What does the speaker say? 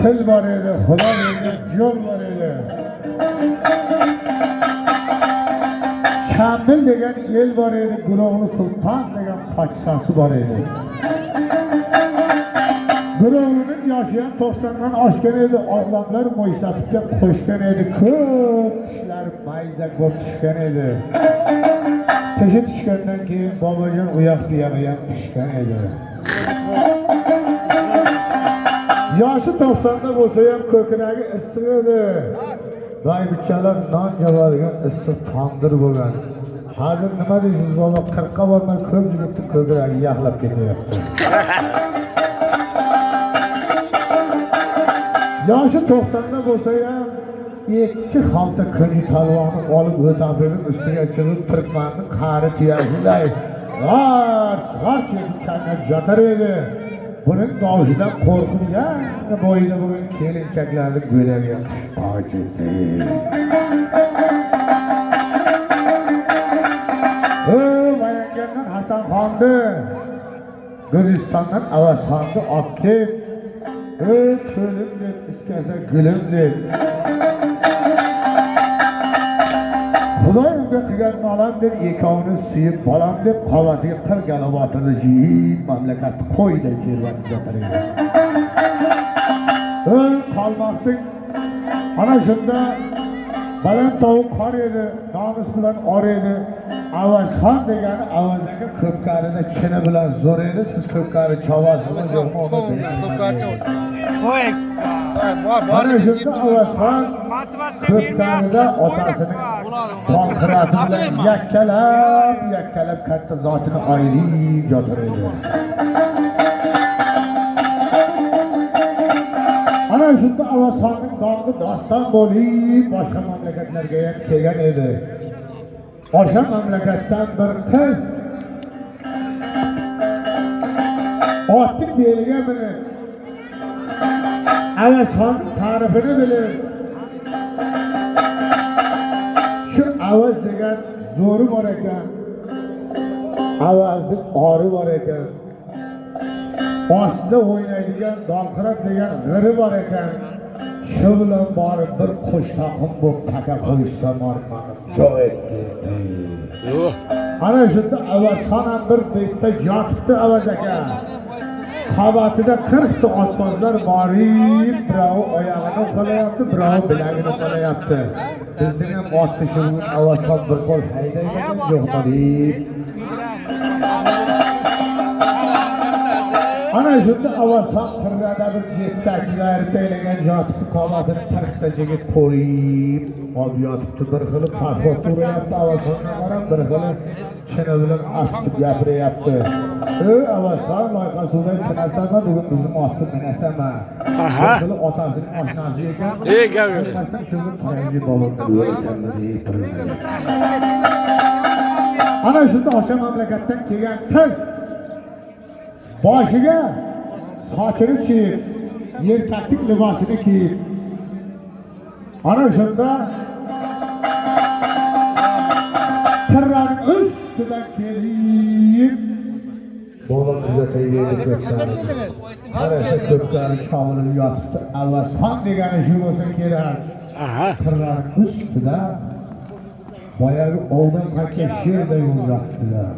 Til bor edi, Xudo bergan yo'l bor edi. Chambil degan el bor edi, Guro'g'li Sulton degan podshosi bor edi. Guro'g'lining yoshi ham 90 dan oshgan edi, odamlar mo'ysafidga qo'shgan edi, ko'p tishlar mayza bo'lib tushgan edi. Tishi tushgandan keyin bobojon u yoq bu yog'i ham tushgan edi. Yoshi 90da bo'lsa ham ko'kragi issiq edi. Boyvuchalar non yeyadigan issiq tandir bo'lgan. Hozir nima deysiz bobo, 40 ga bormay ko'p yigitning ko'kragi yaxlab ketyapti. Yoshi 90da bo'lsa ham ikki xalta kunji talvoni olib o'tafining ustiga chiqib turkmanning qari tuyasiday g'arch g'arch etib chaynab yotar edi. Buning dovushidan qo'rqib yangi bo'yida bo'lgan kelinchaklarni go'daga tushib. Vayangandan Hasanxonni, Gürcistondan Avazxonni olib kelib, to'lim deb, iskasa gulim deb. Xudoy unga qilgan nolam deb, ikkovini suyib bolam deb, qovatiga 40 galovatini jiyib, mamlakatni qo'yday terbatib yotar edi. Qalmoqning ana shunda baland tovuq qor edi, nomus bilan or edi. Avazxon degani Avaz aka ko'pkarida chini bilan zo'r edi. Siz ko'pkari chovasizmi yo'qmi uni bilmayman. Qo'y. Ana shunda Avazxon ko'pkarida otasining bolqirati bilan yakkalab yakkalab katta zotini oylib yotar edi. Ana shunda Avazxonning dog'i doston bo'lib boshqa mamlakatlarga ham kelgan edi. O'sha mamlakatdan bir qiz otning beliga minib Avazxonning ta'rifini bilib, shu Avaz degan zo'ri bor ekan, Avazning ori bor ekan, ostida o'ynaydigan Dolqirat degan g'iri bor ekan, shu bilan borib bir qo'sh taqim bo'lib taka qo'yishsa mani yo'q etdi. Ana shunda Avazxon ham bir betda yotibdi Avaz aka. Qavatida 40 ta otbozlar borib, birovi oyog'ini uqalayapti, birovi bilagini uqalayapti. Bizning ham otni shu Avazxon bir qo'l haydaymi yo'qmi deb. Ana shunda Avazxon qirrada bir jetchaklar taylagan yotibdi, qomatini 40 ta yigit qo'rib olib yotibdi. Bir xili parxod uryapti Avazxonga qarab, bir xili chini bilan achitib gapiryapti. Avazxon loyqa suvday tinasanmi, bugun bizim otni minasanmi? Bir xili otasining oshnasi ekan. Bilmasdan shu kun Tayanji bobomni o'lasanmi deb turibdi. Ana shunda o'sha mamlakatdan kelgan qiz boshiga sochini chiyib, erkaklik libosini kiyib, ana shunda qirraning ustidan kelib bobom tuzataydi ko'pkari. Ana shu ko'pkari chovilib yotibdi. Avazxon degani shu bo'lsa kerak. Qirraning ustida boyagi ovdan qaytgan sherday bo'lib yotibdilar.